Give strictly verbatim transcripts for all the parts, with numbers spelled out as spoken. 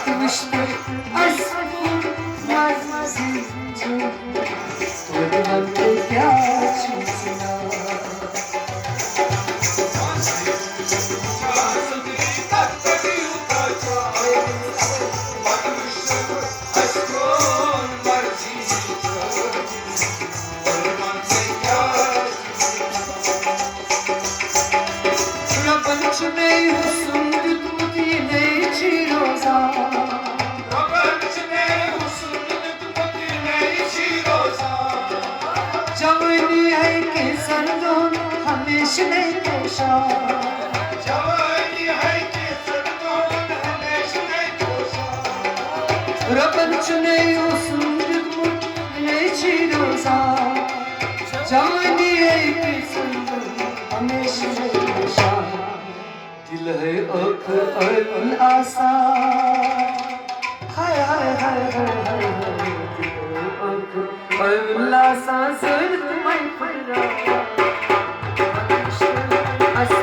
وٕچھتہٕ اَسہِ کوٗت مَزٕ چھُ، توتہِ وَن تہٕ کیٛاہ چھُ ژٕ ناو؟ رۄبن چھُ مےٚ حُسن دیُتمُت، یہِ مےٚ چھِ روزان۔ رۄبن چھُ مےٚ حُسن دیُتمُت، یہِ مےٚ چھِ روزان۔ جوٲنی ہے کینٛژن دۄہن، ہمیشہِ مےٚ پوشان۔ جوٲنی ہے کینٛژن دۄہن، ہمیشہِ مےٚ پوشان۔ رۄبن چھُ مےٚ حُسن دیُتمُت، یہِ مےٚ چھِ روزان۔ جوانی ہے کیسن ہمیشہ نشان۔ دل ہے ٲخر اول آسان۔ ہائے، ہائے، ہائے، ہائے، ہائے، ہائے۔ دل ہے ٲخر اول آسان، زٲنِتھ تِمے پھٔٹراوان۔ اَسہِ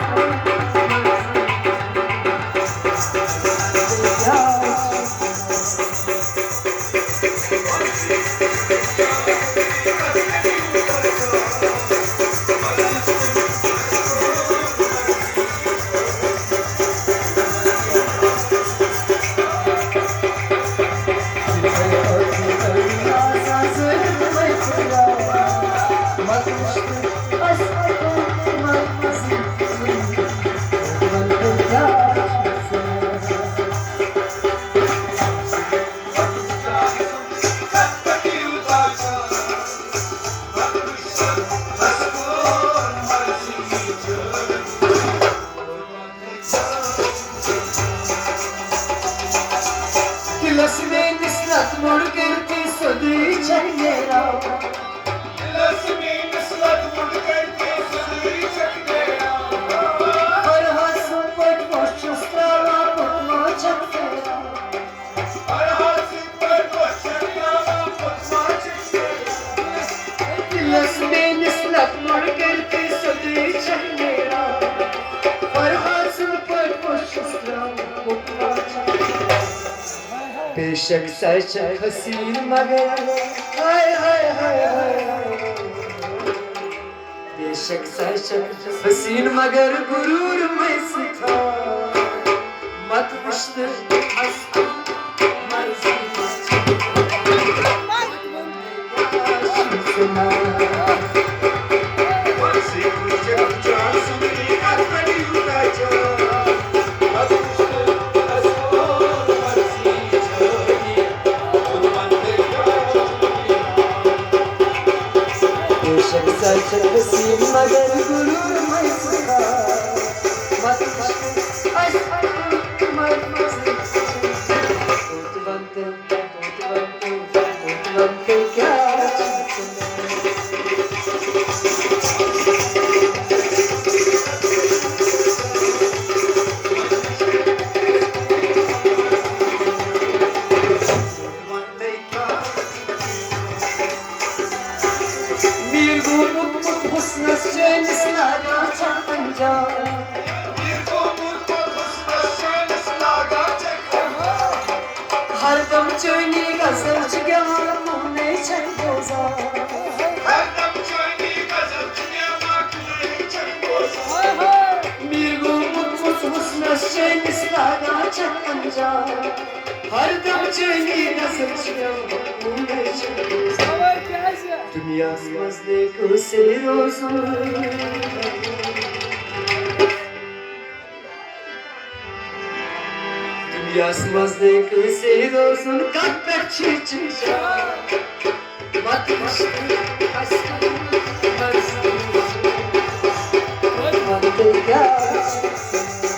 دِلس میٲنِس لت موٚڑ کٔرِتھ سیوٚدُے چھَکھ نیران۔ دِلس میٲنِس لت موٚڑ کٔرِتھ سیوٚدُے چھَکھ نیران۔ فرہاد سٕنٛدۍ پٲٹھۍ وۄٹھ چھُس ترٛاوان، پوٚتما چھَکھ پھیران۔ فرہاد سٕنٛدۍ پٲٹھۍ وۄٹھ چھَکھ ترٛاوان، پوٚتما چھَکھ پھیران۔ دِلس میٲنِس لت موٚڑ کٔرِتھ سیوٚدُے چھَکھ نیران۔ فرہاد سٕنٛدۍ پٲٹھۍ وۄٹھ چھُس ترٛاوان، پوٚتما چھَکھ پھیران۔ بے شک سۄ چھےٚ حسیٖن مگر، ہاے ہاے ہاے ہاے ہاے۔ بے شک سۄ چھےٚ حسیٖن مگر غروٗر مےٚ سۭتۍ تھاو۔ مت وٕچھ تہٕ ہس مرضی۔ میٖر گوٚمُت حُسنس چٲنِس لاگان چھا پنجاب۔ میٖر گوٚمُت حُسنس چٲنِس لاگان چھا پنجاب۔ ہردم چٲنی غزل چھِ گٮ۪وان، پانے چھَکھ بوزان۔ ہردم چٲنی غزل چھِ گٮ۪وان، پانے چھَکھ بوزان۔ میٖر گوٚمُت حُسنس چٲنِس لاگان چھا پنجاب۔ ہردم چٲنی نظر چھِ مےٚ کُنُے چھِ۔ دُنیاہَس منٛز نہٕ کٲنٛسے روزُن۔ دُنیاہَس منٛز نہٕ کٲنٛسے روزُن، کَتھ پٮ۪ٹھ چھِ چِنچان؟ مت وٕچھ تہٕ اَسہِ کَتھ منٛز وَن تہٕ کیٛاہ؟